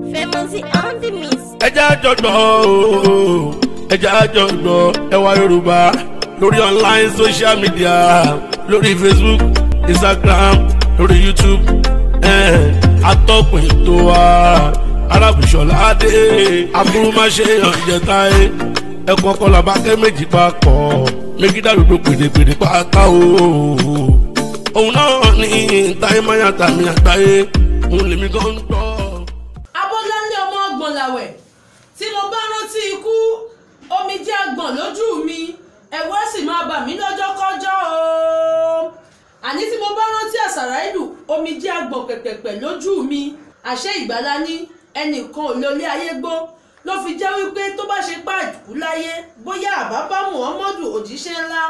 Femozy on the mix. Ẹ jẹ́ àjọgbọ́ ooo, ẹ jẹ́ àjọgbọ́ ẹwà Yorùbá lórí online social media, lórí Facebook, Instagram, lórí YouTube. Atọ́kùn ètò wa Arábùṣọlá Adé aburúmáṣe ọ̀jẹ̀ táyé ẹ̀kọ́ ọkọ̀ làbákẹ́ méjì papọ̀ méjì dàrúgbò pèdèpèdè pátá o. Òun náà ní táyé máyà tàmí àgbáyé òun lèmi gan ń gbọ́. Abọ́láńlé ọmọ ọgbọ̀n làwẹ̀ tí mo bá rántí ikú omijé àgbọ̀n lójú mi ẹ̀wọ́ sì máa bà mí lọ́jọ́ kọjọ́ o. Àní tí mo bá rántí àsàrà ìlú omijé àgbọ̀n pẹ̀pẹ̀pẹ̀ lójú mi. Àṣẹ ìgbàlá ní ẹnìkan ò lólé ayé gbó ló fi jẹ́ wípé tó bá ṣe pé àkú láyé bóyá àbá bá Muhammadu òjíṣẹ́ ńlá.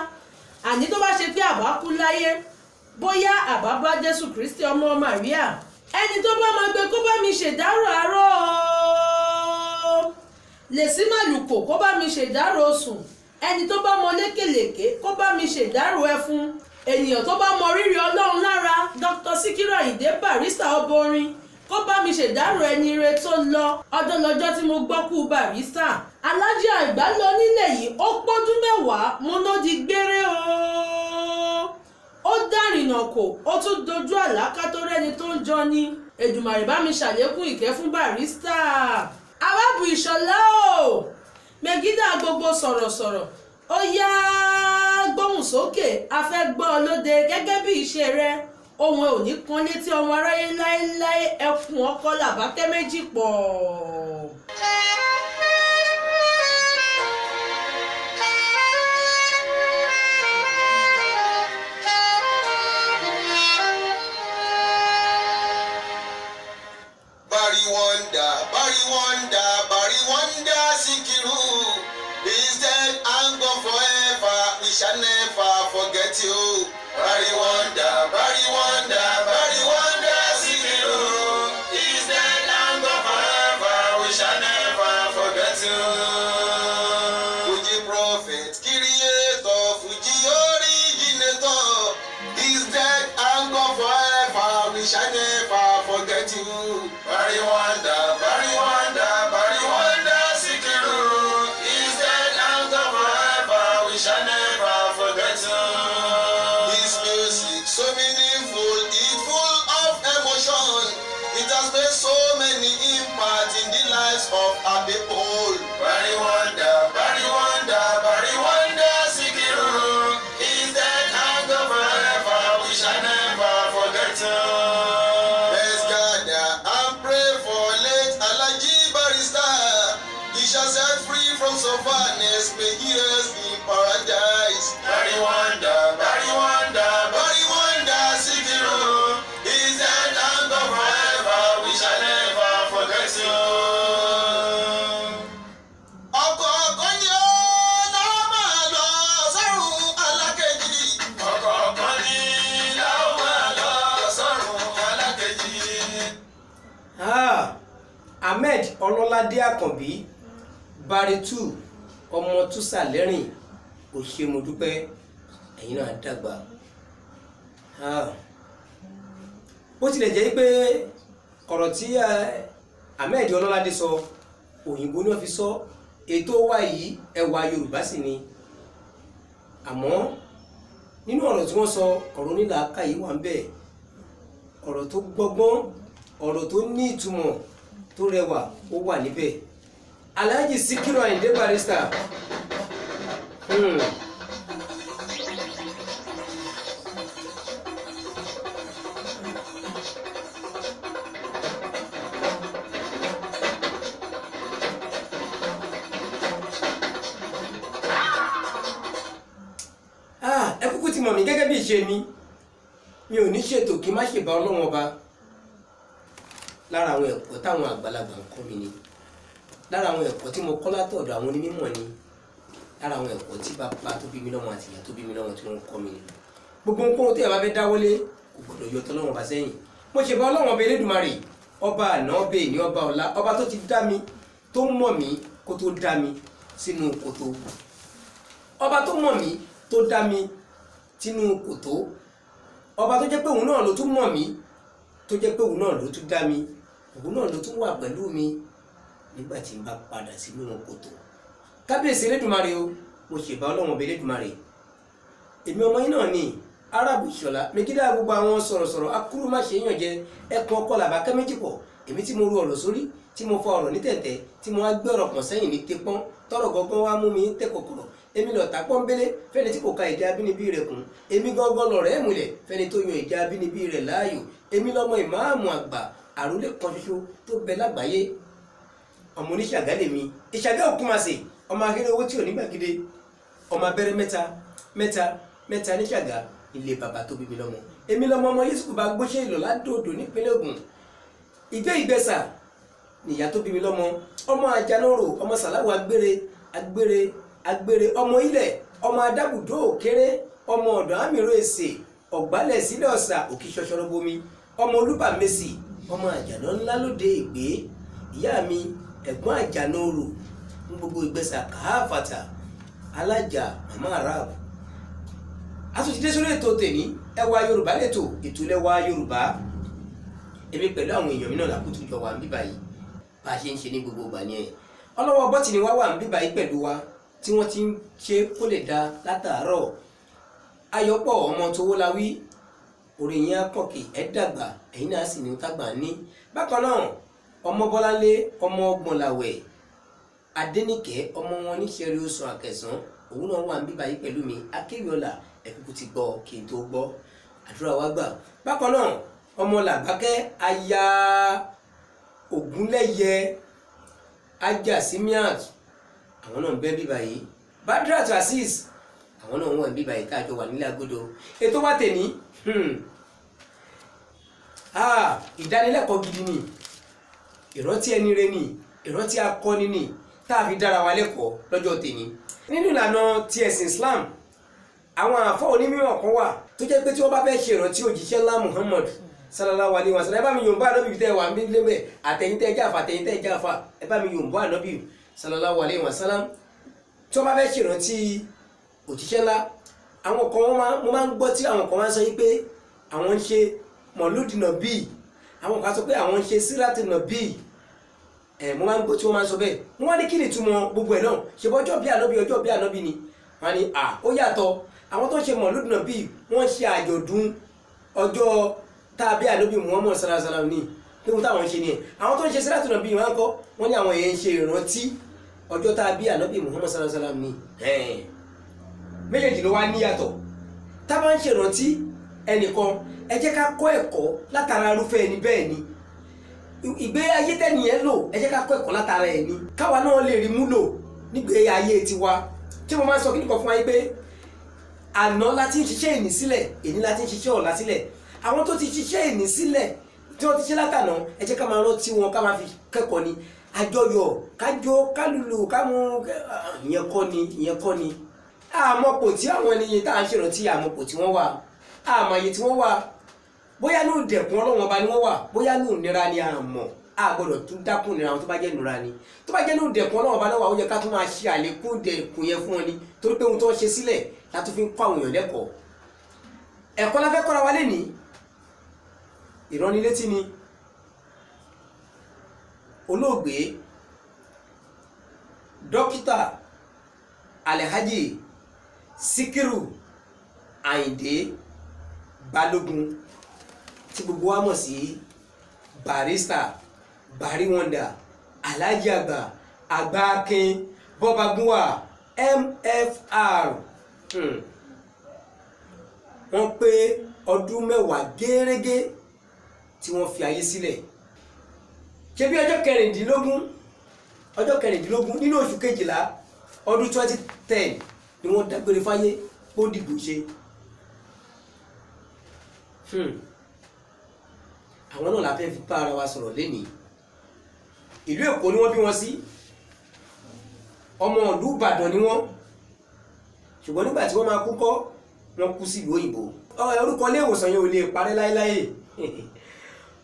Àní tó bá ṣe pé àbá kú láyé bóyá àbá bá Jésù Kristi ọmọ Màríà. Ẹni tó bá máa gbé kó bá mi ṣèdárò àárọ̀ o. Lèsí màlùkò kó bá mi ṣèdárò sùn. Ẹni tó bá mọ lékèlèké kó bá mi ṣèdárò ẹfun. Ènìyàn tó bá mọ rírì Ọlọ́run lára Dr. Sikiru Ayinde Barrister ọbọrin kó bá mi ṣèdárò ẹni ire tó lọ. Ọdún lọ́jọ́ tí mo gbọ́ kú Barrister. Aláàjì àgbà lọ nílẹ̀ yìí ó pọ́dún mẹ́wàá múná di gbére o. Ó dárìnà kò ó tún dojú àláká tó rẹ́ni tó ń jọ ni. Èdùmàrè bá mi ṣàlékún ìkẹ́ fún Barrister. Arábù Ìṣọ̀lá o, Megida gbogbo sọ̀rọ̀sọ̀rọ̀ ó yá gbóhùn sókè a fẹ́ gbọ́ ọ lóde gẹ́gẹ́ bí iṣẹ́ rẹ. Ohun ẹ̀ ò ní kan létí ọmọ aráyé láéláé ẹkùn ọkọ làbákẹ́ méjì pọ̀. Barry Wonder, Barry Wonder, Barry Wonder Sikiru is dead and gone forever. We shall never forget you. Barry Wonder, Barry Wonder, Barry Wonder Sikiru is dead and gone forever. We shall never forget you. Fuji prophet, creator, Fuji originator is dead and gone forever. We shall never forget you. Barry Wonder, Barry Wonder, Barry Wonder Sikiru is dead and gone forever. We shall never forget you. His music so meaningful, it full of emotion. It has made so many impact in the lives of our people. Barry Wonder, Barry Wonder, Barry Wonder Sikiru is dead and gone forever. We shall never forget you. Let's gather and pray for late Alhaji Barrister. He shall set free from sufferness, may he rest in paradise. Barry Wonder, Barry Wonder, Barry Wonder Sikiru is dead and gone forever. We shall never forget you. Ọkọ̀ kan ni ó láwọn máa lọ sọ́run alákejì. Ọkọ̀ kan ni láwọn máa lọ sọ́run alákejì. Ah, Ahmed Ọlọ́ládé Àkànbí Barry 2 ọmọ Túsàlẹ́rìn ò ṣe mo dúpẹ́ ẹ̀yin náà dàgbà. Ah, bó tilẹ̀ jẹ́ pé ọ̀rọ̀ tí Ahmed Ọlọ́ládé sọ òyìnbó ni wọ́n fi sọ, ètò wa yìí ẹwà Yorùbá sì ni. Àmọ́ nínú ọ̀rọ̀ tí wọ́n sọ ọ̀rọ̀ onílàákàyè wà ń bẹ̀, ọ̀rọ̀ tó gbọ́gbọ́n, ọ̀rọ̀ tó ní ìtumọ̀ tó rẹwà ó wà níbẹ̀. Alhaji Sikiru Ayinde Barrister. Ẹ kúkú ti mọ̀ mí gẹ́gẹ́ bí ìṣe mi, mi ò ní ṣètò kí n má ṣèbá Ọlọ́run ọba. Lára àwọn ẹ̀kọ́ táwọn àgbàlagbà ń kọ́ mi ni, lára àwọn ẹ̀kọ́ tí mo kọ́ látọ̀dọ̀ àwọn onímọ̀ ni, lára àwọn ẹ̀kọ́ tí bàbá tó bí mi lọ́mọ àti ìyá tó bí mi lọ́mọ tí wọ́n ń kọ́ mi ni. Gbogbo nǹkan tí ẹ bá fẹ́ dáwọ́lé kò gbọ́dọ̀ yọ tọ́lọ́run ọba sẹ́yìn. Mo ṣèbá Ọlọ́run ọba Elédùmarè, ọba àná, ọba èní, ọba ọ̀la, ọba tó ti dá mi, tó mọ̀ mí kó tó dá mi sínú kòtò, ọba tó mọ̀ mí tó dá mi sínú kòtò, ọba tó jẹ́ pé òun náà ló tún mọ̀ mí, tó jẹ́ pé òun náà ló tún dá mi. Òun náà ló tún wà pẹ̀lú mi nígbà tí n bá padà sínú kòtò. Kábíyèsí Elédùmarè o, mo ṣèbá Ọlọ́run ọba Elédùmarè. Èmi ọmọ yín náà ni Arabu Ìṣọ̀lá Megida, gbogbo àwọn sọ̀rọ̀sọ̀rọ̀ akúrú má ṣe yàn jẹ ẹkùn ọkọ làbákẹ́ méjì pọ̀. Èmi tí mo ru ọ̀rọ̀ sórí, tí mo fa ọ̀rọ̀ ní tẹ̀tẹ̀, tí mo wá gbé ọ̀rọ̀ pọ̀n sẹ́yìn ní tepọ́n, tọ́rọ̀ gangan wá mú mi tẹ́ kọ̀kọ̀rọ̀. Èmi lọ̀tá pọ́nbélé fẹ́ni tí kò ka èdè abínibí rẹ̀ kún. Èmi gangan lọ̀rẹ́ ìmùlẹ̀ fẹ́ni tó yan èdè abínibí rẹ̀ láàyò. Èmi lọ́mọ ìmáàmù àgbà àrólé kan ṣoṣo tó bẹ lágbàáyé. Ọmọ oníṣàgá lèmi, ìṣàgá òkúmasè, ọmọ akéré owó tí ò ní gbàgede, ọmọ abẹ́rẹ́ mẹ́ta mẹ́ta mẹ́ta níṣàgá ilé bàbá tó bí mi lọ́mọ. Èmi lọ́mọ ọmọ Yéṣùkù bá gbóṣe ìlọ ládòdò nípínlẹ̀ Ògùn. Ìgbé ìgbẹ́sà nìyá tó bí mi lọ́mọ. Ọmọ àjànórò, ọmọ sàláwù agbére agbére agbére, ọmọ ilẹ̀, ọmọ adábùdó òkéré, ọmọ ọ̀dọ̀ àmìrò èsè ọ̀gbálẹ̀ sílẹ̀ ọ̀sà òkè ṣọṣọrọ bomi, ọmọ olúbàmẹsì, ọmọ àjànà ńlá lóde ìgbé. Ìyá mi ẹ̀gbọ́n àjànórò ní gbogbo ìgbẹ́sà káfàtà alájà màmá arab. Àtúntìdé sórí ètò tèmi Ẹwà Yorùbá lẹ́tò ètò lẹ́wà Yorùbá. Èmi pẹ̀lú àwọn èèyàn mi náà làkútù jọ wà ń bíbá yìí bá a ṣe ń ṣe ní gbogbo ìgbà ni ẹ̀. Ọlọ́wọ́ bọ́tìnì wá wà ń bíbá yìí pẹ̀lú wa tí wọ́n ti ń ṣe kó lè da látàárọ̀. Ayọ̀pọ̀ ọmọ tówó la wí, orí yín á kọ̀kì ẹ̀ dàgbà, ẹ̀yin náà sì ní tágbà ní. Bákan náà ọmọ Bọ́láńlé ọmọ Ọgbọ̀nlàwẹ̀ Adéníkẹ́ ọmọ wọn níṣẹ́rí oṣù àkẹsàn, òun náà wà ń bíbá yìí pẹ̀lú mi. Akéwìọlà ẹ̀kúkú ti gbọ́ kí n tó gbọ́, àdúrà wa gbà. Bákan náà ọmọ Làbákẹ́ aya Ògúnlẹ́yẹ ajá Simiat, àwọn náà ń bẹ bíbá yìí. Badrat Azeez, àwọn náà wà ń bíbá yìí káàjọ wà nílé agodo. Ètò wa tèmi ìdánilẹ́kọ̀ọ́ gidi ni, ìrántí ẹni rẹ ni, ìrántí akọni ni tá a fi dára wa lẹ́kọ̀ọ́ lọ́jọ́ tèmi. Nínú ìlànà ti ẹ̀sìn Islam, àwọn àfọ onímọ̀ kan wà tó jẹ́ pé tí wọ́n bá fẹ́ ṣe ìrántí òjíṣẹ́ ńlá Muhammad sallallahu alaihi wasallam, ẹ bá mi yòǹbó ànábì tẹ́ wà ń lébẹ̀, àtẹ̀yìn tẹ́ jáfa àtẹ̀yìn tẹ́ jáfa, ẹ bá mi yòǹbó ànábì sallallahu alaihi wasallam. Tí wọ́n bá fẹ́ ṣe ìrántí òjíṣẹ́ ńlá, àwọn kan mo máa ń gbọ́ tí àwọn kan máa ń sọ yí pé àwọn ń ṣe mọ̀lúdì nàbí, àwọn kan sọ pé àwọn ń ṣe sírátì nàbí. Mo máa ń gbọ́ tí wọ́n máa ń sọ bẹ́ẹ̀. Wọ́n wá ní kí ni ìtumọ̀ gbogbo ẹ̀ náà? Ṣe bọ́ ọjọ́ bí ànábì, ọjọ́ bí ànábì ni. Wọ́n á ní à ó yàtọ̀. Àwọn tó ń ṣe mọ̀lúdì nàbí wọ́n ṣe àjọ̀dún ọjọ́ tàbí ànábì Muhammad sallallahu alaihi wasallam ní pé wọ́n táwọn ń ṣe nìyẹn. Àwọn tó ń ṣe sírátì nàbí wọ́n kọ́ wọ́n ní àwọn èèyàn ń ṣe ìrántí ọjọ́ tàbí ànábì Muhammad sallallahu alaihi wasallam ní. Méjèèjì ló wá níyàtọ̀. Tá bá ń ṣe ìrántí ẹnìkan, ẹ jẹ́ ká kọ́ ẹ̀kọ́ látara irúfẹ́ ẹni bẹ́ẹ̀ ni. Ìgbé ayé tẹ́nìyẹn lò, ẹ jẹ́ ká kọ́ ẹ̀kọ́ látara ẹ̀ ni, káwa náà lè rí múlò nígbé ayé tiwa. Tí mo máa ń sọ kíni kan fún wa yìí pé àná la ti ń ṣiṣẹ́ ìní sílẹ̀, èní la ti ń ṣiṣẹ́ ọ̀la sílẹ̀. Àwọn tó ti ṣiṣẹ́ ìní sílẹ̀ tí wọ́n ti ṣe látàná, ẹ jẹ́ ká máa rántí wọn, ká máa fi kẹ́kọ̀ọ́ ni. Àjọyọ̀ kájó kálùlù kámú, ìyẹn kọ́ ni, ìyẹn kọ́ ni. Àmọ́pò tí àwọn ènìyàn tá à ń ṣèrántí, àmọ́pò tí wọ́n wà, àmọ́ àyè tí wọ́n wà, bóyá ní ìdẹ̀kùn Ọlọ́run ọba ni wọ́n wà, bóyá ní ìnira ni àmọ́ a gbọ́dọ̀ tún dákún ìnira wọn tó bá jẹ́ ìnira ni. Tó bá jẹ́ ní ìdẹ̀kùn Ọlọ́run ọba náà wà, ó yẹ ká tún máa ṣe àlékún ìdẹ̀kùn yẹn fún wọn ni, torí pé ohun tó ń ṣe sílẹ̀ la tún fi ń kọ́ àwọn èèyàn lẹ́kọ̀ọ́. Ẹ̀kọ́ la fẹ́ kọ́ra wa lénìí, ìránnilétí ni. Olóògbé Dókítà Alhaji Síkírù Àyìndé Balógun tí gbogbo wa mọ̀ sí Barrister, Barry Wonder, Alhaji Àgbà, Àgbà Akin, Bọ́bagúnwà, MFR. Wọ́n pé ọdún 10 gẹ́rẹ́gẹ́ tí wọ́n fi ayé sílẹ̀. Ṣe bí ọjọ́ kẹrìndínlógún nínú oṣù kejìlá ọdún 2010 ni wọ́n dágbére fáyé ó dìgbò ṣe. Àwọn náà la fẹ́ fi bá ara wa sọ̀rọ̀ lénìí. Ìlú Èkó ni wọ́n bí wọn sí, ọmọ ìlú Ìbàdàn ni wọ́n, ṣùgbọ́n nígbà tí wọ́n máa kú kọ́, wọ́n kú sí ìlú òyìnbó. Orúkọ ilé ìwòsàn yẹn ò lè parẹ́ láéláé.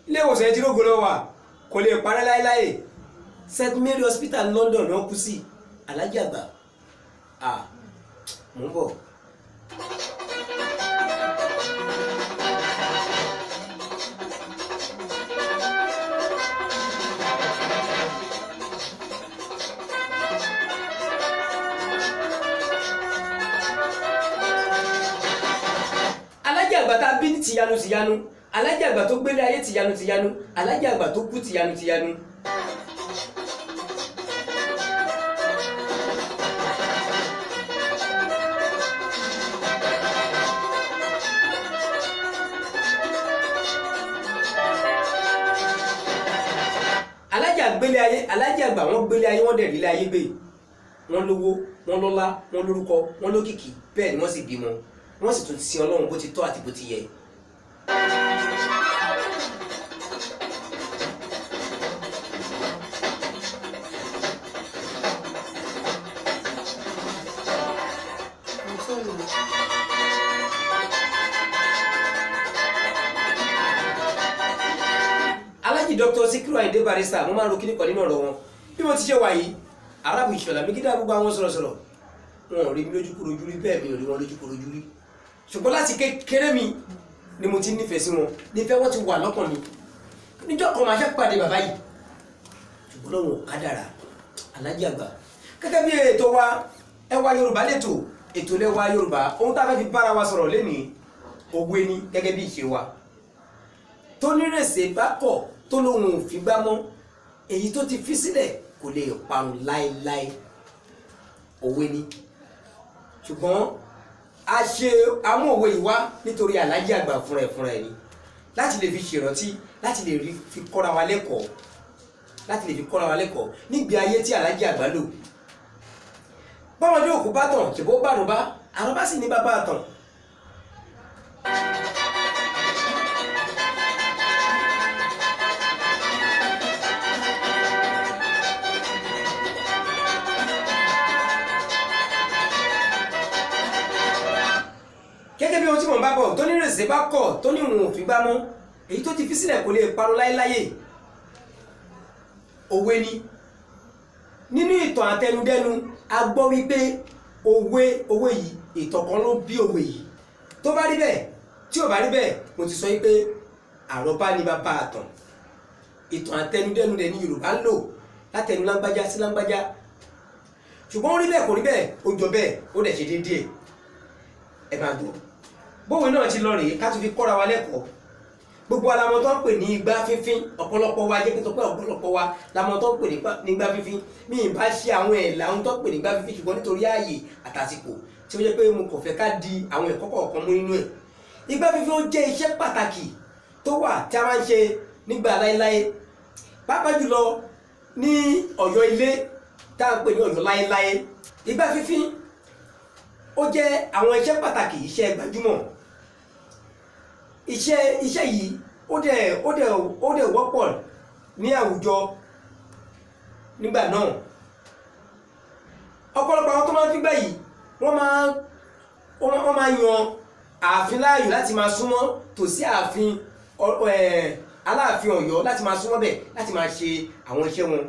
Ilé ìwòsàn yẹn tí lógo lọ wà kò lè parẹ́ láéláé. St Mary Hospital London ni wọ́n kú sí. Alhaji Àgbà, mò ń bọ̀. àgbà tá a bí ní tìyanu tìyanu, Alhaji àgbà tó gbélé ayé tìyanu tìyanu, Alhaji àgbà tó kú tìyanu tìyanu. Alhaji àgbélé ayé, Alhaji àgbà wọ́n gbélé ayé, wọ́n dẹ̀ rílé ayé gbé, wọ́n lówó, wọ́n lọ́lá, wọ́n lórúkọ, wọ́n lókìkí, bẹ́ẹ̀ ni wọ́n sì bímọ, wọ́n sì tún sin Ọlọ́run bó ti tọ́ àti bó ti yẹ. Alhaji Dr. Sikiru Ayinde Barrister, mo máa ń ro kíní kan nínú ọ̀rọ̀ wọn. Bí mo ti ṣe wà yìí, Arábù Ìṣọ̀lá mi gídá gbogbo àwọn sọ̀rọ̀sọ̀rọ̀, wọn ò rí mi lójúkorojú rí, bẹ́ẹ̀ mi ò rí wọn lójúkorojú rí. Ṣùgbọ́n láti kékeré mi ni mo ti nífẹ̀ẹ́ sí wọn, nífẹ̀ẹ́ wọn ti wà lọ́kàn mi. Níjọ́ kan máa ṣe pàdé bàbá yìí, ṣùgbọ́n lọ́wọ́ kádàrá Alhaji àgbà. Gẹ́gẹ́ bí ètò wa Ẹwà Yorùbá lẹ́tò, ètò lẹ́wà Yorùbá, ohun tá a fẹ́ fi bára wa sọ̀rọ̀ lénìí òwe ni gẹ́gẹ́ bí ìṣe wa. Tó nírèsè bá kọ̀ tó lóhun ò fi gbá mọ́, èyí tó ti fi sílẹ̀ kò lè parun láéláé. Òwe ni, ṣùgbọ́n a ṣe amú òwe yìí wá nítorí Alhaji àgbà fúnra ẹ̀ ni, láti lè fi ṣèrántí, láti lè fi kọ́ra wa lẹ́kọ̀ọ́, láti lè fi kọ́ra wa lẹ́kọ̀ọ́ nígbé ayé tí Alhaji àgbà lò. Bọ́mọdé òkú bá tàn, ṣèbó bá àrùbá, àrùbá sì ní bàbá àtàn. Gẹ́gẹ́ bí ohun tí mò ń bá bọ̀, tó ní rèsè bá kọ̀ tó ní òun ò fi gbá mọ́, èyí tó ti fi sílẹ̀ kò lè parun láéláyè. Òwe ni. Nínú ìtàn àtẹnudẹ́nu a gbọ́ wípé òwe yìí, ìtàn kan ló bí òwe yìí. Tó bá rí bẹ́ẹ̀, tí ò bá rí bẹ́ẹ̀, mo ti sọ wípé àrọ́bá ni bàbá àtàn. Ìtàn àtẹnudẹ́nu dẹ̀ ni Yorùbá ń lò látẹnu lágbájá sí lágbájá. Ṣùgbọ́n ó rí bẹ́ẹ̀ kò rí bẹ́ẹ̀, ó jọ bẹ́ẹ̀, ó dẹ̀ ṣe déédéé. Ẹ máa gbọ́ bówe náà ti lọ rèé ká tún fi kọ́ra wa lẹ́kọ̀ọ́. Gbogbo alamọ tó ń pè ní igbá fífín, ọ̀pọ̀lọpọ̀ wa jẹ́ kí n sọ pé ọ̀pọ̀lọpọ̀ wa lamọ tó ń pè ní igbá fífín. Mi ì bá ṣe àwọn ẹ̀là ohun tó ń pè ní igbá fífín, ṣùgbọ́n nítorí ààyè àtàsìkò tí ó jẹ́ pé mo kàn fẹ́ ká di àwọn ẹ̀kọ́ kọ̀ọ̀kan mú nínú ẹ̀. Igbá fífín ó jẹ́ iṣẹ́ pàtàkì tó wà tí a máa ń ṣe nígbà láéláé, pàápàá jùlọ ní Ọ̀yọ́ ilé tá à ń pè ní Ọ̀yọ́ láéláé. Igbá fífín ó jẹ́ àwọn iṣẹ́ pàtàkì, iṣẹ́ gbajúmọ̀. Iṣẹ́ yìí ó dẹ̀ wọ́pọ̀ ní àwùjọ nígbà náà. Ọ̀pọ̀lọpọ̀ àwọn tó máa ń fígbà yìí, wọ́n máa yan ààfin láàyò láti máa súnmọ́ tòsí ààfin Aláàfin Ọ̀yọ́, láti máa súnmọ́ bẹ̀ láti máa ṣe àwọn iṣẹ́ wọn.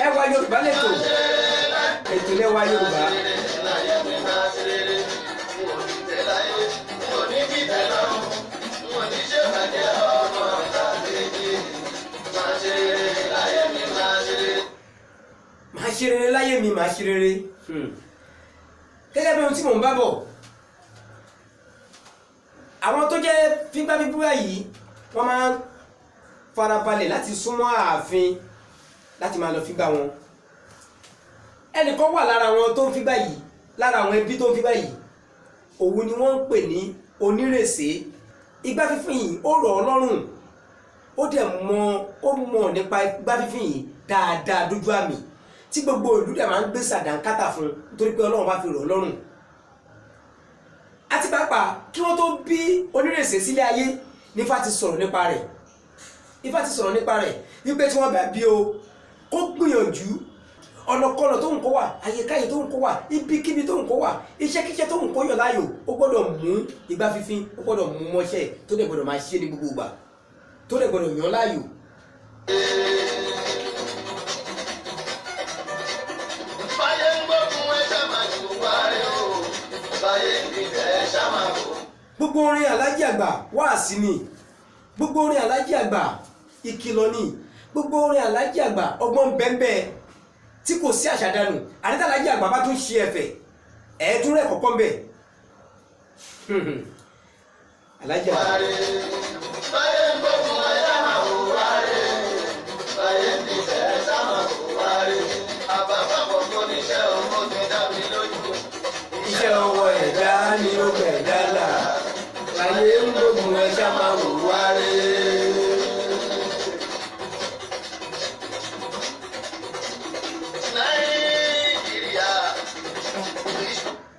Ẹwà Yorùbá lẹ́tò, ètò lẹ́wà Yorùbá. Màá ṣe rere láyé mi, màá ṣe rere. Gẹ́gẹ́ bí ohun tí mò ń bá bọ̀, àwọn tó jẹ́ fígbáfígbá yìí wọ́n máa ń farabalẹ̀ láti súnmọ́ ààfin láti máa lọ fígbà wọn. Ẹnìkan wà lára wọn tó ń fígbà yìí, lára àwọn ẹbí tó ń fígbà yìí, òun ni wọ́n ń pè ní onírèsé. Igbá fífín yìí ó rọ̀ ọ́ lọ́rùn, ó dẹ̀ mọ̀ nípa igbá fífín yìí dáadáa dójú àmì, tí gbogbo ìlú dẹ̀ máa ń gbé sàdánkátà fún un nítorí pé Ọlọ́run bá fi rọ̀ ọ́ lọ́rùn. Àti pàápàá kí wọ́n tó bí onírèsé sílé ayé ní Ifá ti sọ̀rọ̀ nípa rẹ̀. Ifá ti sọ̀rọ̀ nípa rẹ̀ wípé tí wọ́n bá bí o, kó gbìyànjú ọ̀nàkọnà tó ń kó wà, àyíkáyè tó ń kó wà, ibikíbi tó ń kó wà, iṣẹ́kíṣẹ́ tó ń kó yàn láàyò, ó gbọ́dọ̀ mú igbá fífín, ó gbọ́dọ̀ mú mọ́ṣẹ́ tó dẹ̀ gbọ́dọ̀ máa ṣe ní gbogbo ìgbà, tó dẹ̀ gbọ́dọ̀ yàn láàyò. Gbogbo orin Alhaji àgbà wáàsí ni, gbogbo orin Alhaji àgbà ìkìlọ̀ ni, gbogbo orin Alhaji àgbà ọgbọ́n bẹ́ẹ̀nbẹ́ẹ̀ tí kò sí àṣàdànù. Àti Alhaji Àgbà bá tún ṣe ẹ̀fẹ̀ ẹ̀ẹ́dún rẹ̀ kọ̀ọ̀kan bẹ̀. Alhaji Àgbà. Iṣẹ́ ọwọ́ ẹ̀dá ni ó gbẹ̀dá là, láyé ń gbógun ẹ ṣá máa wò wá rè.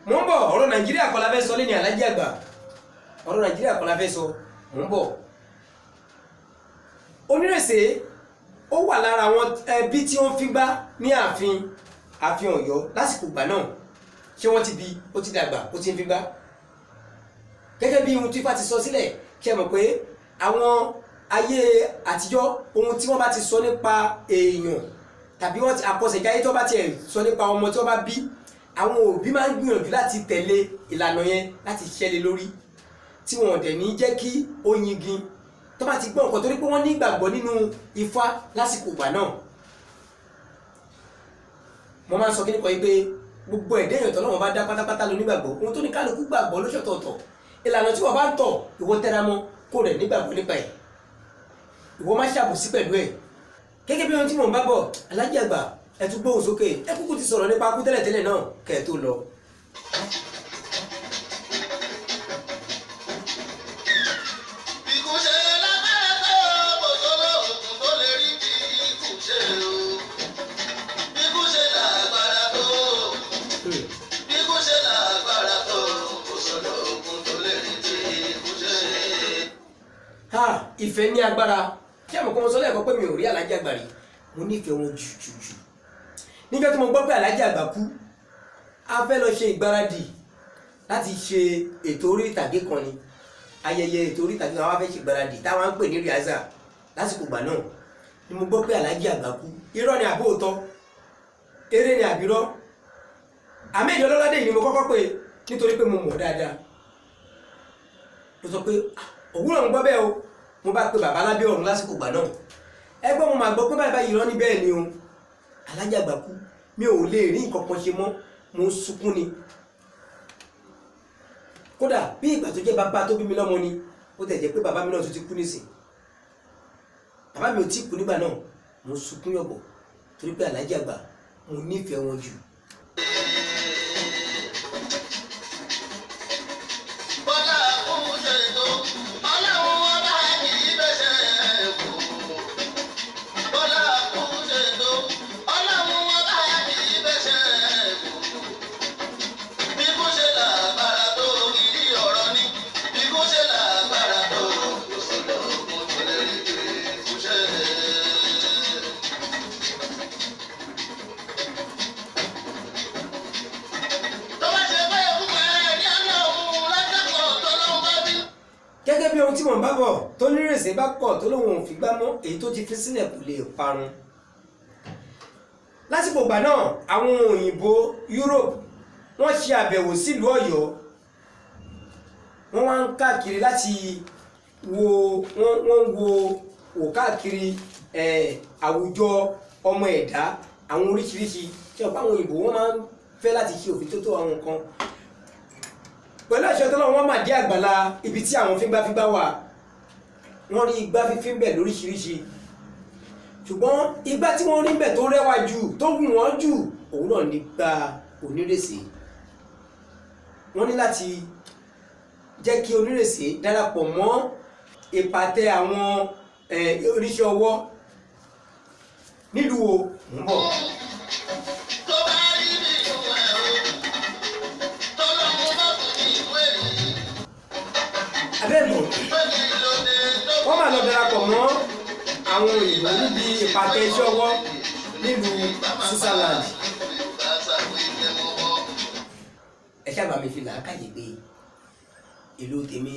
Mò ń bọ̀, ọ̀rọ̀ Nàìjíríà kọ́ la fẹ́ sọ lẹ́ni Alhaji Àgbà, ọ̀rọ̀ Nàìjíríà kọ́ la fẹ́ sọ, mò ń bọ̀. Onírèsé ó wà lára àwọn ẹbí tí wọ́n fi gbá ní ààfin ààfin Ọ̀yọ́ lásìkò ìgbà náà. Ṣé wọ́n ti bí ó ti dàgbà ó ti ń fi gbá gẹ́gẹ́ bí ohun tí Ifá ti sọ sílẹ̀. Kí ẹ mọ̀ pé àwọn ayé àtijọ́, ohun tí wọ́n bá ti sọ nípa èèyàn tàbí wọ́n ti àkọsẹ̀jáyé tó bá tiẹ̀ sọ nípa ọmọ tí wọ́n bá bí, àwọn òbí máa ń gbìyànjú láti tẹ̀lé ìlànà yẹn láti ṣẹlẹ̀ lórí, tí wọn ò dẹ̀ ní jẹ́ kí ó yingin tó bá ti gbọ́ nǹkan, torí pé wọ́n ní ìgbàgbọ́ nínú Ifá lásìkò ìgbà náà. Mo máa ń sọ kíní kan yìí pé gbogbo ẹ̀dá èèyàn tọ́lọ́run bá dá pátápátá ló nígbàgbọ́. Ohun tó ní kálukú gbàgbọ́ lóṣọ̀tọ̀ọ̀tọ̀, ìlànà tí wọ́n bá ń tọ̀ ìwọ tẹra mọ́ kó rẹ̀ nígbàgbọ́ nípa ẹ̀, ìwọ má ṣàbòsí pẹ̀lú ẹ̀. Gẹ́gẹ́ bí ohun tí mò ń bá bọ̀, Alhaji Àgbà ẹ tún gbóhùn sókè, ẹ kúkú ti sọ̀rọ̀ nípa kú tẹ́lẹ̀tẹ́lẹ̀ náà kẹ́ ẹ tó lọ. Ìfẹ́ ní agbára. Kí àmọ́ kọ́ mo sọ lẹ́ẹ̀kan pé mi ò rí Alhaji Àgbà rí, mo nífẹ̀ẹ́ wọn jù jù jù. Níjọ́ tí mo gbọ́ pé Alhaji Àgbà kú, a fẹ́ lọ ṣe ìgbáradì láti ṣe ètò orí ìtàgé kan ni, ayẹyẹ ètò orí ìtàgé kan, a wá fẹ́ ṣe ìgbáradì táwọn ń pè ní rìhásà lásìkò ìgbà náà ni mo gbọ́ pé Alhaji Àgbà kú. Irọ́ ni àbó òótọ́, eré ni àbírọ́. Ahmed Ọlọ́ládé yìí ni mo kọ́kọ́ pè nítorí pé mo mọ̀ dáadáa. Mo sọ pé òwúrọ̀ ń gbọ́ bẹ́ẹ̀ o, mo bá pe bàbá lábẹ́ ọ̀run lásìkò ìgbà náà. Ẹgbọ́n mo máa gbọ́ pé báyìí báyìí irọ́ ní bẹ́ẹ̀ ni o, Alhaji Àgbà kú, mi ò lè rí nǹkan kan ṣe mọ́, mo ń sunkún ni. Kódà bí ìgbà tó jẹ́ bàbá tó bí mi lọ́mọ ni, ó tẹ̀ jẹ́ pé bàbá mi náà tún ti kú nísìn, bàbá mi ò tí kú nígbà náà, mo ń sunkún yọ̀bọ̀ torí pé Alhaji Àgbà mo nífẹ̀ẹ́ wọn jù. Gẹ́gẹ́ bí ohun tí mò ń bá bọ̀, tó nírèsé bá kọ̀ tó lóun ò fi gbá mọ́, èyí tó ti fi sílẹ̀ kò lè parun. Lásìkò ìgbà náà, àwọn òyìnbó Europe wọ́n ṣe àbẹ̀wò sílùú Ọ̀yọ́, wọ́n wá ń káàkiri láti wo wọ́n ń wo káàkiri àwùjọ ọmọ ẹ̀dá àwọn oríṣiríṣi. Ṣé ọ̀pọ̀ àwọn òyìnbó wọ́n máa ń fẹ́ láti ṣe òfin tó tó àwọn nǹkan pẹ̀lú àṣẹ tọ́lọ́run. Wọ́n máa dé àgbàlá ibi tí àwọn fíngbáfíngbá wà, wọ́n rí igbá fífín bẹ̀ lóríṣiríṣi, ṣùgbọ́n igbá tí wọ́n rí bẹ̀ tó rẹwà jù tó wù wọ́n jù òun náà nígbà Onírèsé. Wọ́n ní láti jẹ́ kí Onírèsé darapọ̀ mọ́ ìpàtẹ àwọn oníṣẹ́ ọwọ́ nílùú o ń bọ̀. Abẹ́ẹ̀mọ̀ wọ́n máa lọ darapọ̀ mọ́ àwọn òyìnbó níbi ìpàtẹ iṣẹ́ ọwọ́ nílùú Switzerland. Ẹ ṣáà bá mi fi làákàyè gbé ìlú tèmi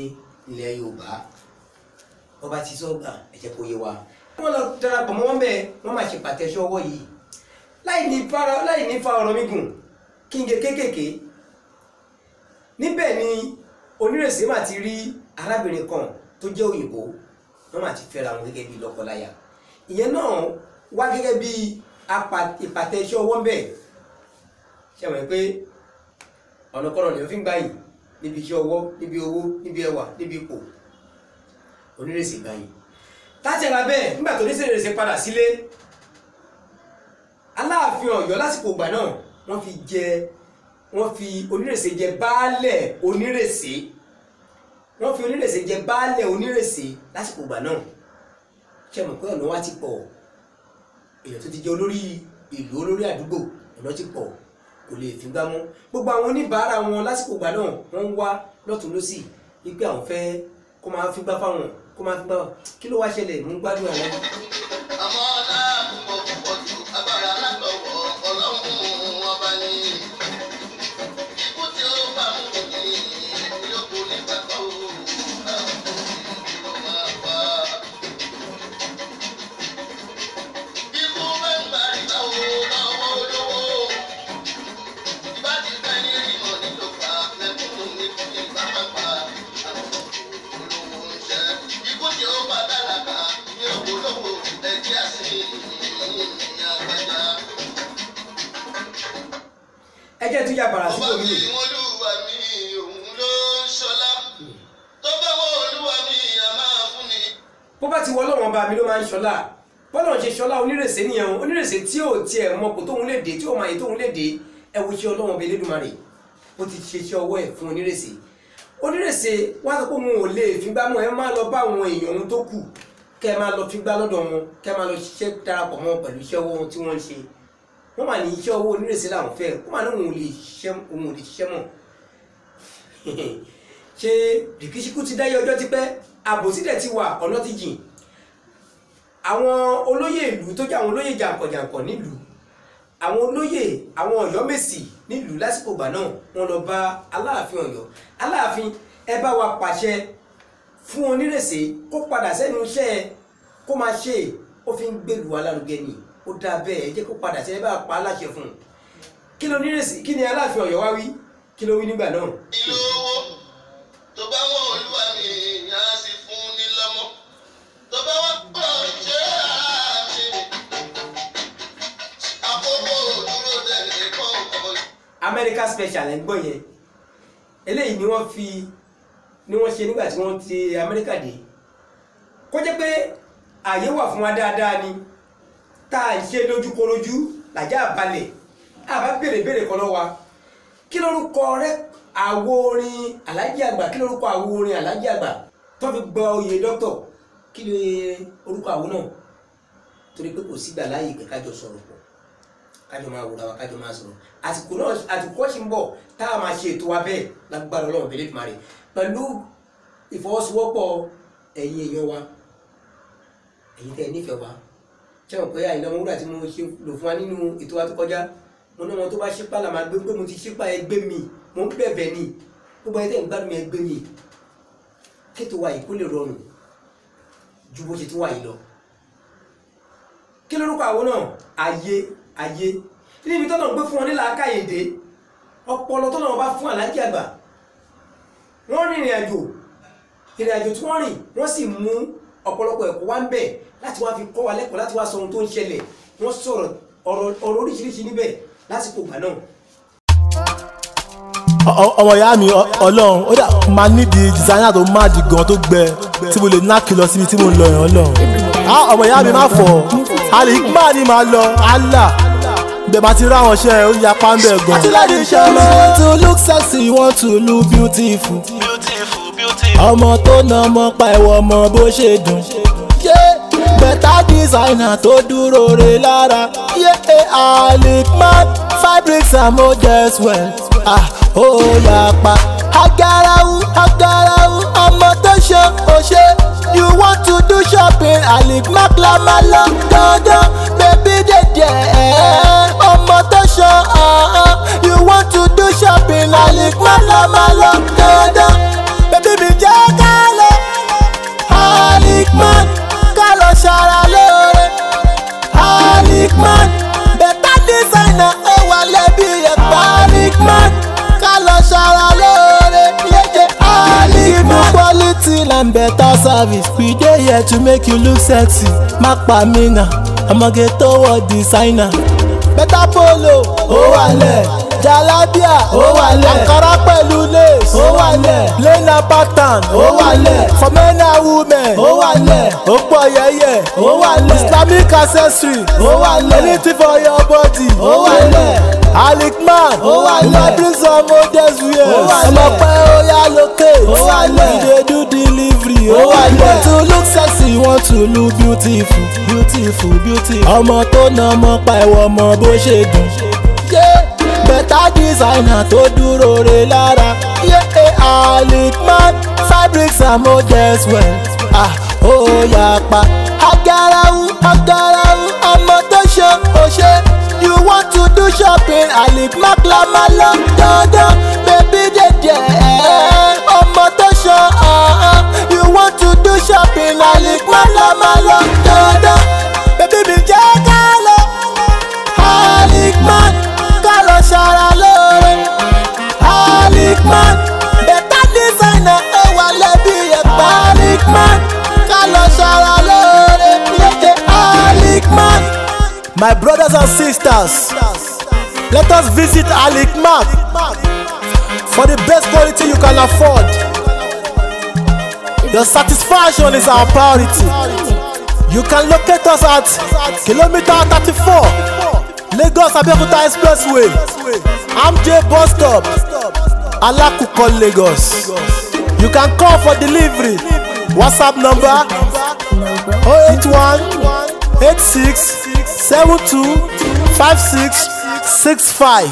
ilẹ̀ Yorùbá, ọba ti sọ́gbà ẹ jẹ́ kó yé wa. Wọ́n lọ darapọ̀ mọ́ wọn bẹ́ẹ̀, wọ́n máa ṣe ìpàtẹ iṣẹ́ ọwọ́ yìí láì ní fa ọ̀rọ̀ mi gùn kí n gé kéékèèké. Níbẹ̀ ni Onírèsé máa ti rí arábìnrin kan tó jẹ́ òyìnbó, wọ́n máa ti fẹ́ra wọn gẹ́gẹ́ bí lọ́kọláya. Ìyẹn náà wá gẹ́gẹ́ bí Ìpàtẹ iṣẹ́ ọwọ́ ń bẹ̀. Ṣe mọ̀ pé ọ̀nà kọ́nà lèèyàn fi ń gbà yìí níbi iṣẹ́ ọwọ́, níbi owó, níbi ẹwà, níbi ipò. Onírèsè gbà yìí. Láti ẹ̀ra bẹ́ẹ̀, nígbà tó Onírèsè padà sílé, Aláàfin Ọ̀yọ́ lásìkò ìgbà náà wọ́n fi Onírèsè jẹ baálẹ̀ Onírèsè. Wọ́n fi Onírèsè jẹ baálẹ̀ Onírèsè lásìkò ìgbà náà. Ṣe mọ̀ pé ọ̀nà wa ti pọ̀, èèyàn tó ti jẹ olórí ìlú, olórí àdúgbò, ọ̀nà ti pọ̀, kò lè fi gbá mọ́. Gbogbo àwọn oníbàárà wọn lásìkò ìgbà náà wọ́n ń wá lọ́tún lọ́sì wípé àwọn fẹ́ kó máa fi gbá fáwọn, kó máa fi gbá. Kí ló wá ṣẹlẹ̀? Mú gbádùn àwọn. Àmọ́ ọlá púpọ̀ púpọ̀ ju agbára látọwọ́ Ọlọ́run ọba ni. Ikú tí ó bá mú mi yóò ní bàbá o, ló máa pa. Ikú bá ń gbàrí bá o lọ́wọ́ olówó. Ìbá ti fẹ́ ní ìmọ̀ nílò pa mẹ́kúnnù ní kí ìbá máa pa. Olówó ń ṣe. Ikú tí ó bá tálákà ní ògbólógbò ẹ̀jẹ̀ àti àgbàjá. Ẹ jẹ́ tún ya bàrà Ọba síbò mi mí. Olúwa mi òun ló ń ṣọlá. Tó bá wọ Olúwa mi a máa fún ni. Bó bá ti wọ Ọlọ́run ọba mi ló máa ń ṣọlá. Bọ́lá ń ṣe ṣọlá Onírèsè nìyẹn o. Onírèsè tí ò tiẹ̀ mọ kò tóun lè dé, tí ò máa yẹ tóun lè dé. Ẹ wo iṣẹ́ Ọlọ́run ọba Elédùmarè, ó ti ṣe iṣẹ́ ọwọ́ ẹ̀ fún Onírèsè. Onírèsè wá sọ pé òun ò lè fìgbà mọ́. Ẹ má lọ bá àwọn èèyàn ohun tó kù, kẹ́ ẹ máa lọ fìgbà lọ́dọ̀ wọn, kẹ́ ẹ máa lọ ṣiṣẹ́ darapọ̀ mọ́ pẹ̀lú iṣẹ́ ọwọ́ wọn tí wọ́n ń ṣe. Wọ́n mà ní iṣẹ́ ọwọ́ Onírèsè làwọn fẹ́, ó mà ní òun ò lè ṣiṣẹ́, òun ò lè ṣiṣẹ́ mọ́. Ṣé rìkíṣíkú ti dáyé ọjọ́ tipẹ́, àbòsí dẹ̀ ti wà, ọ̀nà ti jìn. Àwọn olóyè ìlú tó jẹ́ àwọn olóyè jàǹkànjàǹkàn nílùú, àwọn olóyè àwọn Ọ̀yọ́mèsì nílùú lásìkò ìgbà náà, wọ́n lọ bá Aláàfin Ọ̀yọ́. Aláàfin, ẹ bá wa pàṣẹ fún Onírèsè kó padà sẹ́nu iṣẹ́ ẹ, kó máa ṣe, ó fi ń gbèlú alárugẹ ni, ó dáa bẹ́ẹ̀, ẹ jẹ́ kó padà sẹ́nu, ẹ bá pa á láṣẹ fún un. Kí ló Onírèsè, kí ni Aláàfin Ọ̀yọ́ wá wí? Kí ló wí nígbà náà? Ìlú owó tó bá wọ Olúwa mi á sì fún ni lọ́mọ. Tó bá wọ pọ̀ ṣe àmì. Àkókò dúró tẹ̀lé kọ̀ọ̀kan. America special ẹ̀ ń gbọ́ yẹn. Eléyìí ni wọ́n fi ni wọ́n ṣe nígbà tí wọ́n ti Amẹ́ríkà dé. Kó jẹ́ pé ààyè wà fún wa dáadáa ni tá à ń ṣe lójúkorojú làjà balẹ̀, àbá béèrè béèrè kan lọ́wọ́ wa. Kí lórúkọ rẹ àwo orin Alhaji Àgbà? Kí lórúkọ àwo orin Alhaji Àgbà tó fi gba oyè dókítọ̀? Kí ni orúkọ àwo náà? Torí pé kò sígbà láàyè pé kájọ sọ̀rọ̀ pọ̀, kájọ máa wòra wa, kájọ máa sọ̀rọ̀. Àsìkò náà, àsìkò ṣì ń bọ̀ tá a máa ṣe ètò wa bẹ́ẹ̀ lágbára Ọlọ́run bẹ́ẹ̀ lẹ́dùnmarè pẹ̀lú ìfọwọ́sowọ́pọ̀ ẹ̀yin èèyàn wa, ẹ̀yin tẹ́ ẹ nífẹ̀ẹ́ wa. Ṣé wọn pé Àyìnlá Ọmọwúrà tí mo ṣe lò fún wa nínú ètò wa tó kọjá, mo ní wọn tó bá ṣípà là máa gbé, pé mo ti ṣípà, ẹgbẹ́ mi, mo ń bẹ̀bẹ̀ ni, gbogbo ẹni tẹ́ ń gbádùn mi, ẹgbẹ́ mi, kéètò wa yìí kó lè rọrùn ju bó ṣe tún wà yìí lọ. Kí lórúkọ àwọn náà? Ayé ayé níbi tọ́nà gbé fún wọn ní làákàyèdè ọpọlọ tọ́nà wọn bá fún Alhaji Àgbà. Wọ́n rìn ìrìn àjò, ìrìn àjò tí wọ́n rìn, wọ́n sì mú ọ̀pọ̀lọpọ̀ ẹ̀kọ́ wá ń bẹ̀ láti wá fi kọ́ wa lẹ́kọ̀ọ́, láti wá sọ ohun tó ń ṣẹlẹ̀. Wọ́n sọ̀rọ̀ ọ̀rọ̀ oríṣiríṣi níbẹ̀ lásìkò ìgbà náà. Ọmọ ìyá mi, Ọlọ́run ó dà máa nídìí designer tó má di gan tó gbẹ tí mo lè nákì lọ síbi tí mo ń lọ yẹn. Ọlọ́run, ọmọ ìyá mi má fọ Alikman ni màá lọ, Allah bẹ́ẹ̀ bá ti ráwọn ṣẹ́ ó yapa ń bẹ̀ gan. Àtìláàdì iṣẹ́ ọmọ want to look sexy, want to look beautiful. Ọmọ tó na ọmọ pa ẹ̀wọ̀ ọmọ bó ṣe dùn. Better designer tó dúró re lára. Alikman fabrics and models well. Ó yapa. Agarawu agarawu ọmọ tó ṣe ó ṣe. You want to do shopping, Alikman la máa lọ dandan. Baby dey there, ọmọ tó ṣe. You want to do shopping, Alikman la máa lọ dandan. Baby mi jẹ́ ká lọ Alikman, ká lọ ṣara lóore. Alikman better designer ó wà lẹ́bí ẹ̀pá. Alikman ká lọ ṣara lóore. Yéje Alikman quality and better service. We dey here to make you look sexy. Má pa mí nà. Ọmọge tó wọ designer. Better polo ó wà lẹ̀, jalabia ó wà lẹ̀, Ankara pẹ̀lú lace ó wà lẹ̀, plain and pattern ó wà lẹ̀, for men and women ó wà lẹ̀, ó pọ̀ yẹ́yẹ́ ó wà lẹ̀, Islamic accessory ó wà lẹ̀, anything for your body ó wà lẹ̀, Alikman ó wà lẹ̀, fabrics and modest wears ó wà lẹ̀, ọmọ pẹ́ ó yá locate ó wà lẹ̀, we dey do delivery ó wà lẹ̀, want to look sexy, want to look beautiful, beautiful, beautiful, ọmọ tó na ọmọ pa ẹ̀wọ̀ ọmọ bó ṣe dùn. Better designer tó dúró re lára. Yeah, Alikman fabrics and modest wear. Ah, ó yà pa. Agarawu, agarawu, ọmọ tó ṣe ó ṣe. You want to do shopping, Alikman la máa lọ dandan. Baby dèdè ẹ̀ ọmọ tó ṣe ọ̀hán. You want to do shopping, Alikman la máa lọ dandan. Baby mi jẹ́ ká lọ. Alikman ká lọ ṣara lóore. Alikman better designer ó wà lẹ́bí ẹ̀pá. Alikman ká lọ ṣara lóore. Yéé Alikman. My brothers and sisters, let us visit Alikman for the best quality you can afford. Your satisfaction is our priority. You can locate us at kilometer 34, Lagos Abeokuta Expressway, MJ Bus Stop, Alakuko, Lagos. You can call for delivery. WhatsApp number 081 86 72 56 65.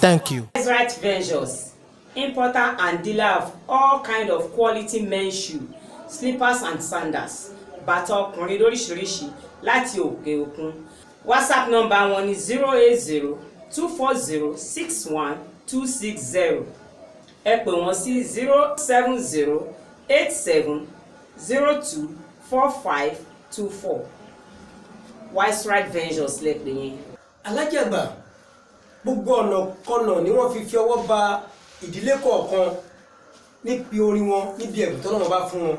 Thank you. Right Ventures, importer and dealer of all kind of quality men's shoe, slippers and sandals, bàtà ọkùnrin lóríṣiríṣi láti òkè òkun. WhatsApp number wọn ni 080 240 61 260. Ẹ pè wọ́n sí 070 87 02 45 24. Wise Right Ventures lẹ pè yẹn. Alhaji Àgbà, gbogbo ọ̀nà kọ̀nà ni wọ́n fi ọwọ́ ba ìdílé kọ̀ọ̀kan níbi orin wọn, níbi ẹ̀bùn tọ́lọ́run bá fún wọn.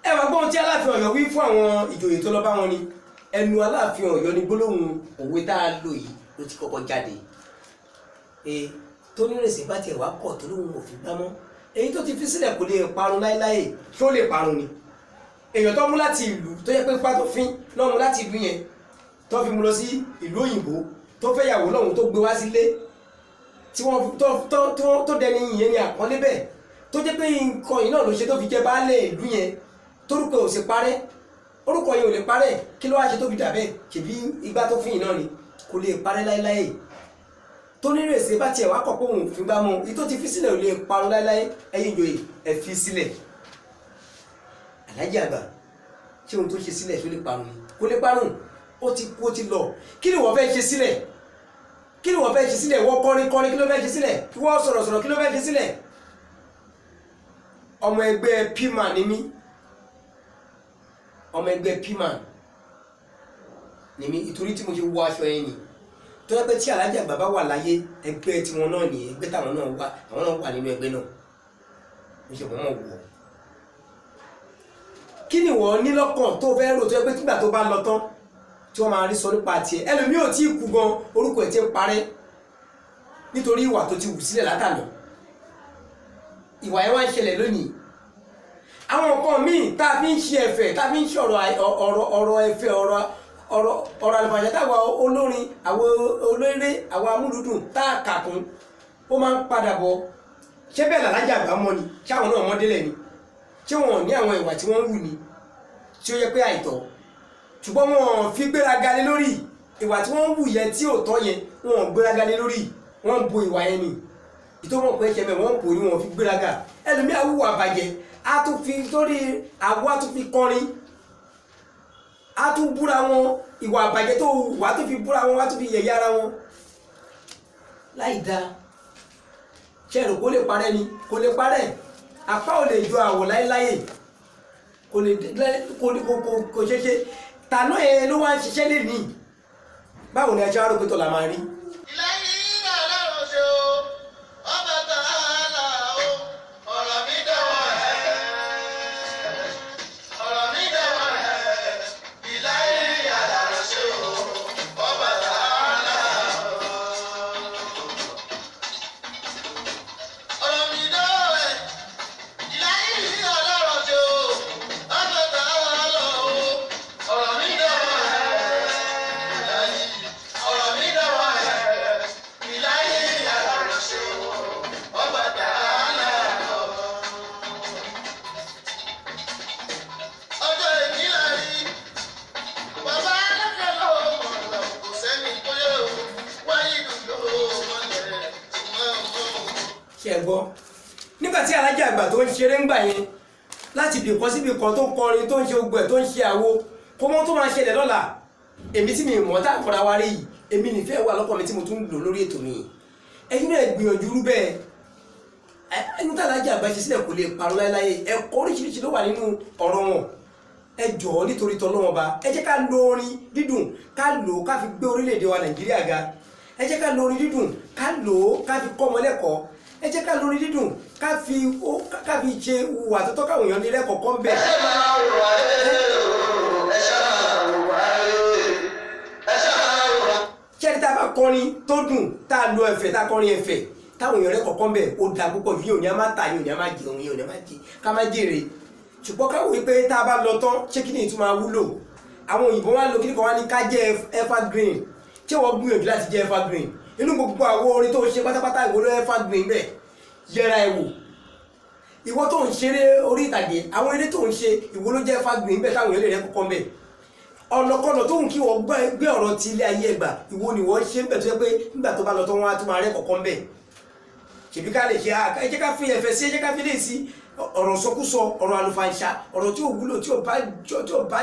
Ẹ wá gbọ́n tí Aláàfin Ọ̀yọ́ wí fún àwọn ìjòyè tó lọ bá wọn ni. Ẹnu Aláàfin Ọ̀yọ́ ni gbólóhùn òwe tá a lò yìí ló ti kọ́kọ́ jáde. Tó nírèsì bá tiẹ̀ wá kọ̀ tó lóhùn òfin gbámọ́, èyí tó ti fi sílẹ̀ kò lè parun láéláé. Kí ó lè parun ni? Èèyàn tó mú láti ìlú tó yẹ pé pátó fín náà mú láti ìlú yẹn tó fi mú lọ sí ìlú òyìnbó tó fẹ́ yàwó lọ́hùn tó gbé wá sílé tí wọ́n tó dẹni yẹn ní àpọ́nlé bẹ́ẹ̀, tó jẹ́ pé nǹkan yìí náà ló ṣe tó fi jẹ́ baálé ìlú yẹn, torúkọ ò sì parẹ́, orúkọ yẹn ò lè parẹ́. Kí ló wá ṣe tó fi dà bẹ́ẹ̀? Ṣèbí igbá tó fín yìí náà ni, kò lè parẹ́ láéláé. Tó nírèsè bá tiẹ̀ wá kọ̀ pé òun fi gbá mọ́, èyí tó ti fi sílẹ̀ ò lè parun láéláé. Ẹ̀yin ìjòyè ẹ fi sílẹ̀. Alhaji Àgbà, ṣé ohun tó ṣe sílẹ̀ tó lè parun ni? Kò lè parun, ó ti kú, ó ti lọ. Kí ni wọ́n fẹ́ ṣe sílẹ̀? Kí ni wọ́n fẹ́ ṣe sílẹ̀? Wọ́n kọrin kọrin, kí ló fẹ́ ṣe sílẹ̀? Wọ́n sọ̀rọ̀ sọ̀rọ̀, kí ló fẹ́ ṣe sílẹ̀? Ọmọ ẹgbẹ́ Pima ni mí, ọmọ ẹgbẹ́ Pima ni mí, ìtorí tí mo ṣe wọ aṣọ yẹn ni. Tó yẹ pé tí Alhaji Àgbà bá wà láyé, ẹgbẹ́ tiwọn náà ni, ẹgbẹ́ táwọn náà wà, àwọn náà wà nínú ẹgbẹ́ náà. Mo ṣe mọ̀ mọ̀ wọ̀. Kí ni wọ́n ní lọ́kàn tó fẹ́ rò tó yẹ pé tígbà tó bá lọ tán tí wọ́n máa rí sọ nípa tiẹ̀? Ẹlòmíì ò tí ì kú gan, orúkọ ẹ̀ ti ń parẹ́ nítorí ìwà tó ti wù sílẹ̀ látàná. Ìwà yẹn wá ń ṣẹlẹ̀ lónìí. Àwọn nǹkan míì tá a fi ń ṣe ẹ̀fẹ̀, tá a fi ń ṣe ọ̀rọ̀ ẹ̀fẹ̀, ọ̀rọ̀ àlùfàṣà táwa olórin, àwọn olóore, àwọn amúlùdùn tá a kà kún, ó máa ń padà bọ̀. Ṣé bẹ́ẹ̀ l'Alhaji Àgbà mọ́ ni? Ṣé àwọn náà mọ́ délẹ̀ ni? Ṣé wọn ò ní àwọn ìwà tí wọ́n ń wù ni tí ó yẹ pé àìtọ́? Ṣùgbọ́n wọn fi gbéraga lé lórí ìwà tí wọ́n ń wù yẹn tí ò tọ́ yẹn, wọn ò gbéraga lé lórí, wọ́n ń bo ìwà yẹn ni. Ìtọ́wọ̀n pé ṣẹmẹ̀ wọ́n ń bò ní wọn fi gbéraga. Ẹlòmíà wùwà bàjẹ́, á tún fi torí àwọ̀, á tún fi kọrin, á tún búra wọn. Ìwà àbàjẹ́ tó wù á tún fi búra wọn, á tún fi yẹ̀yẹ́ ara wọn láì dáa. Ṣé èrò kó lè parẹ́ ni? Kò lè parẹ́. Apá ò lè jọ àwọ̀ láéláé, kò lè kò ṣeé ṣe. Tànà ẹ ló wá ń ṣiṣẹ́ lé ní. Báwo ni ẹjọ́ arúgbó tó la máa rí? Ọ̀rọ̀ mi dọ̀wọ́ ẹ̀, ọ̀rọ̀ mi dọ̀wọ́ ẹ̀, ìlàyé. ń ṣeré ńgbà yẹn láti ibìkan síbi kan tó ń kọrin tó ń ṣe ogun ẹ̀ tó ń ṣe àwo kó mọ́ tó máa ṣẹlẹ̀ lọ́la. Èmi tí mi mọ̀ tá a kọ́ra wa rí yìí, èmi nìfẹ́ wà lọ́kàn mi tí mo tún lò lórí ètò mi. Ẹ̀yin náà gbìyànjú rú bẹ́ẹ̀. Ẹni tí Alhaji Àgbà ṣe sílẹ̀ kò lè parun láéláé. Ẹ̀kọ́ oríṣiríṣi ló wà nínú ọ̀rọ̀ wọn. Ẹ jọ̀ọ́ nítorí t'Ọlọ́run Ọba, ẹ jẹ́ ká lo orin dídùn, ká lò ó ká fi gbé orílẹ̀-èdè wa Nàìjíríà ga. Ẹ jẹ́ ká lo orin dídùn, ká lò ó ká fi kọ́ ọmọ lẹ́kọ̀ọ́. Ẹ jẹ́ ká lo orin dídùn, ká fi ṣe hùwà tó tọ́ káwọn èèyàn ní lẹ́kọ̀ọ́ kọ́ ń bẹ̀. Ṣẹ́ni tá a bá kọrin tó dùn, tá a lo ẹ̀fẹ̀, tá a kọrin ẹ̀fẹ̀, táwọn èèyàn rẹ̀ kọ̀ọ̀kan bẹ̀, ó da púpọ̀ jù. Yóò ní a máa ta, yóò ní a máa jẹun, yóò ní a máa jẹ ká máa jèrè. Ṣùgbọ́n káwọn wípé tá a bá lọ tán, ṣé kí ni ìtumọ̀ wúlò? Àwọn òyìnbó wá lo kíní kan wá ní ká jẹ́ evergreen. Ṣé wọ́n gbìyànjú láti jẹ́ evergreen? Inú gbogbo àwọn orin tó ń ṣe pátápátá, ìwọ ló evergreen bẹ́ẹ̀. Yẹra ẹ̀ wò. Ìwọ tó ń ṣeré orí ìtàgé, àwọn eré tó ń ṣe, ìwọ ló jẹ́ evergreen bẹ́ẹ̀ táwọn èèyàn lè rẹ́ kọ́kọ́ bẹ́ẹ̀. Ọ̀nàkọ̀nà tó ń kí wọ́n gbé ọ̀rọ̀ ti ilé ayé ẹgbà, ìwọ ni wọ́n ṣe ń bẹ̀ tó yẹ pé nígbà tó bá lọ tán wọ́n á tún máa rẹ́ kọ̀ọ̀kan bẹ̀. Ṣèbí ká lè ṣe, ẹ jẹ́ ká fi ẹ̀fẹ̀ sí, ẹ jẹ́ ká fi lè sí ọ̀rọ̀ sọkúsọ, ọ̀rọ̀ àlùfàǹṣà, ọ̀rọ̀ tí ò wúlò, tí ò bá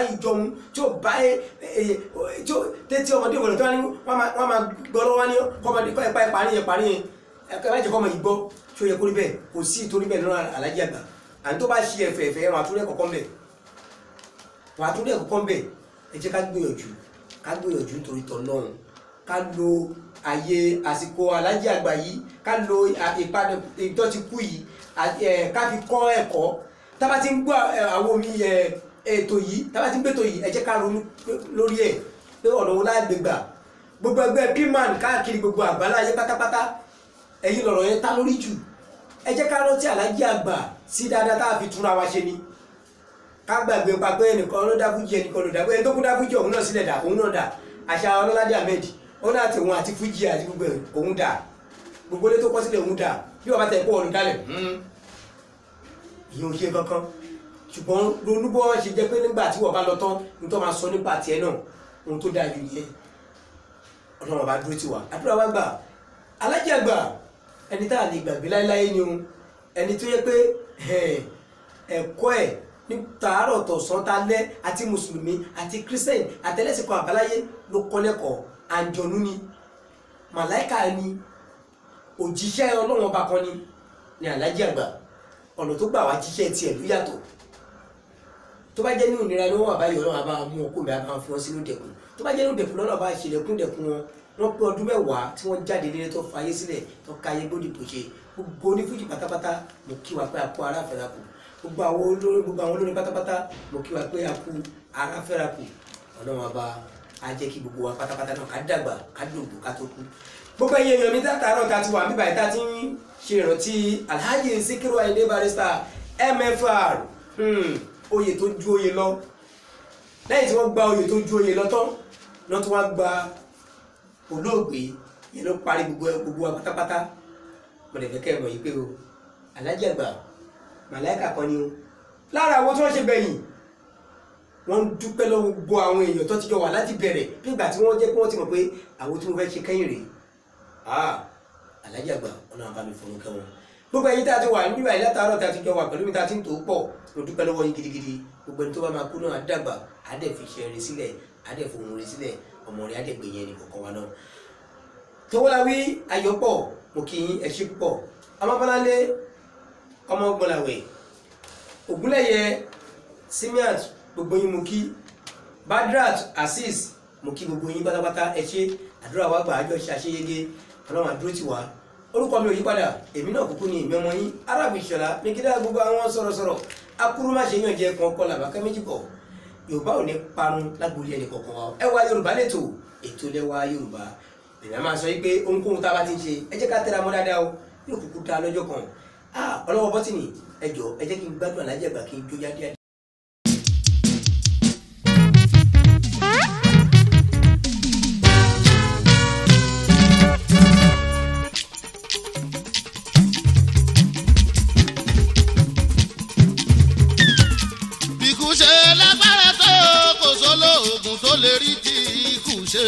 ìjọun, tí ò bá tẹ́tí ọmọdé ìwọ̀n tó wá ní wọ́n máa gbọ́ lọ́wọ́ ní kọ́mọdé kọ́ ẹ̀pá ẹ̀parí yẹn parí yẹn, ẹ má jẹ́ kọ́mọ yìí gbọ́. Tí ó yẹ kó rí bẹ́ẹ̀, kò sí ìtorí bẹ́ẹ̀ lọ́nà Alhaji Àgbà. Àní tó bá ṣe ẹ̀fẹ̀ ẹ̀fẹ̀ wọn àtúrẹ́ kọ̀ọ̀kan bẹ̀, wọn àtúrẹ́ kọ̀ọ̀kan bẹ̀. Ẹ jẹ́ ká gbìyànjú, ká gbìyànjú nítorí t'Ọlọ́run, ká lo àyè àsìkò Alhaji Àgbà yìí, ká lo ìpadà ìtọ́ ti kú yìí, ká fi kọ́ ẹ̀kọ́. Tá bá ti ń gbọ́ àwọn omi ètò yìí, tá bá ti ń gbé ètò yìí, ẹ jẹ́ ká ronú lórí ẹ̀ pé ọ̀nà wo la gbé gbà. Gbogbo ẹgbẹ́ PMAN káàkiri gbogbo àgbáláyé pátápátá, ẹ̀yin lọ̀rọ̀ yẹn tá lórí jù. Ẹ jẹ́ ká rántí Alhaji Àgbà sí dáadáa tá a fi túnra wa ṣe ni. Ká gbàgbé pa pé ẹnìkan ló dá fújì, ẹnìkan ló dá, ẹni tó kú dá fújì òun náà sílẹ̀ dà, òun náà dà. Àṣà Ọlọ́ládé Ahmed, òun náà tòun àti fújì àti gbogbo ẹ̀ òun dà. Gbogbo ilé tó kọ́ sílẹ̀ òun dà. Bí wọ́n bá tẹ̀ kó ọ̀run dálẹ̀, ìyẹn ò ṣe kankan. Ṣùgbọ́n ronú bọ́ ṣe jẹ́ pé nígbà tí wọ́n bá lọ tán, ní tó máa sọ nípa tiẹ̀ náà, ohun tó dáa jù nìyẹn. Ọlọ́run ọba dúró tì wá, àdúrà wa gbà. Alhaji Àgbà, ẹni tá a lè gbàgbé láéláé ni o. Ẹni tó yẹ pé ẹ̀kọ́ ẹ̀ ní tàárọ̀ tọ̀sán talẹ́, àti mùsùlùmí àti kírísítẹ́nì àtẹlẹ́sìn kan àbáláyé ló kọ́ lẹ́kọ̀ọ́. Àǹjọ̀nú ni, màláìka ni, òjíṣẹ́ Ọlọ́run ọba kan ni Alhaji Àgbà. Ọ̀nà tó gbà wá jíṣẹ́ tiẹ̀ ló yàtọ̀. Tó bá jẹ́ ní ìnira ni wọ́n wà báyìí, Ọlọ́run àbá mú ọkọ mi àbá fi wọ́n sínú dẹ̀kun. Tó bá jẹ́ ní dẹ̀kun lọ́nà bá ṣèlẹ̀kùn dẹ̀kun wọn, wọ́n pé ọdún 10 tí wọ́n jáde nílé tó fayé sílẹ̀ tó káyé gbódìbò ṣe. Gbogbo onífújì pátápátá mo kí wa pé a kú ara fẹ́ra kù. Gbogbo àwọn olórin pátápátá mo kí wa pé a kú ara fẹ́ra kù. Ọlọ́run ọba á jẹ́ kí gbogbo wa pátápátá náà ká dàgbà, ká dògbò, ká tó kú. Gbogbo ẹ̀yin èèyàn mi látàárọ̀ tá a ti wà níbàyí tá a ti ń ṣe ìrántí Alhaji Sikiru Ayinde Barrister MFR, oyè tó ju oyè lọ. Lẹ́yìn tí wọ́n gba oyè tó ju oyè lọ tán, lọ́ tún wá gba olóògbé yẹn ló parí gbogbo wa pátápátá. Mo lè fẹ́ kẹ́ ẹ mọ̀ yìí pé o, Alhaji Àgbà màláìkà kan ni o. Lára àwọn tí wọ́n ṣe gbẹ̀yìn, wọ́n ń dúpẹ́ lọ́wọ́ gbogbo àwọn èèyàn tó ti jọ wà láti bẹ̀rẹ̀ bí ìgbà tí wọ́n jẹ́ pé wọ́n ti mọ̀ pé àwọn tí mo fẹ́ ṣe kẹ́yìn rèé. Alhaji Àgbà, Ọlọ́run bá mi fọ̀rọ̀ kẹ́ wọn. Gbogbo ẹ̀yin tá a ti wà níbí báyìí látàárọ̀ tá a ti jọ wà pẹ̀lú mi tá a ti ń tò ó pọ̀, mo dúpẹ́ lọ́wọ́ yín gidigidi. Gbogbo ẹni tó bá máa kú náà á dàgbà, á dẹ̀ fi iṣẹ́ rẹ̀ sílẹ̀, á dẹ̀ fohùn rẹ̀ sílẹ̀, ọmọ rẹ̀ á dẹ̀ gbẹ̀yìn ẹnì kọ̀ọ̀kan wa náà. Towolawi Ayọ̀pọ̀, mo kí yín, ẹ ṣé púpọ̀. Ọmọbọ́láńlé ọmọ Gbọ̀làwẹ̀, Ògúnlẹ̀yẹ Simiat, gbogbo yín mo kí. Badrat Azeez, mo kí gbogbo yín pátápátá, ẹ ṣé. Àdúrà wa gbà, àjọ ṣe àṣeyege, Ọlọ́run àdúró tì wá. Orúkọ mi ò yí padà, èmi náà kúkú ni èmi ọmọ yín Arábù Ìṣọ̀lá Megida. Gbogbo àwọn sọ̀rọ̀sọ̀rọ̀ akúrú má ṣe yàn jẹ kan kọ́ làbákẹ́ méjì kọ̀. Yorùbá ò ní parun lágboolé ẹnì kọ̀ọ̀kan wa. Ẹwà Yorùbá lẹ́tọ̀, ètò lẹ́wà Yorùbá. Èmi á máa sọ pé ohunkóhun tá a bá ti ń ṣe, ẹ jẹ́ ká tẹra mọ́ dáadáa o, yóò kúkú dá lọ́jọ́ kan. Ọlọ́wọ́ bọ́tìnì, ẹ jọ̀ọ́ ẹ jẹ́ kí n gbádùn Alhaji Àgbà kí n jó yá díẹ̀. Ikú ṣe lágbára tó, kò sólóògùn tó lè rí tí ikú ṣe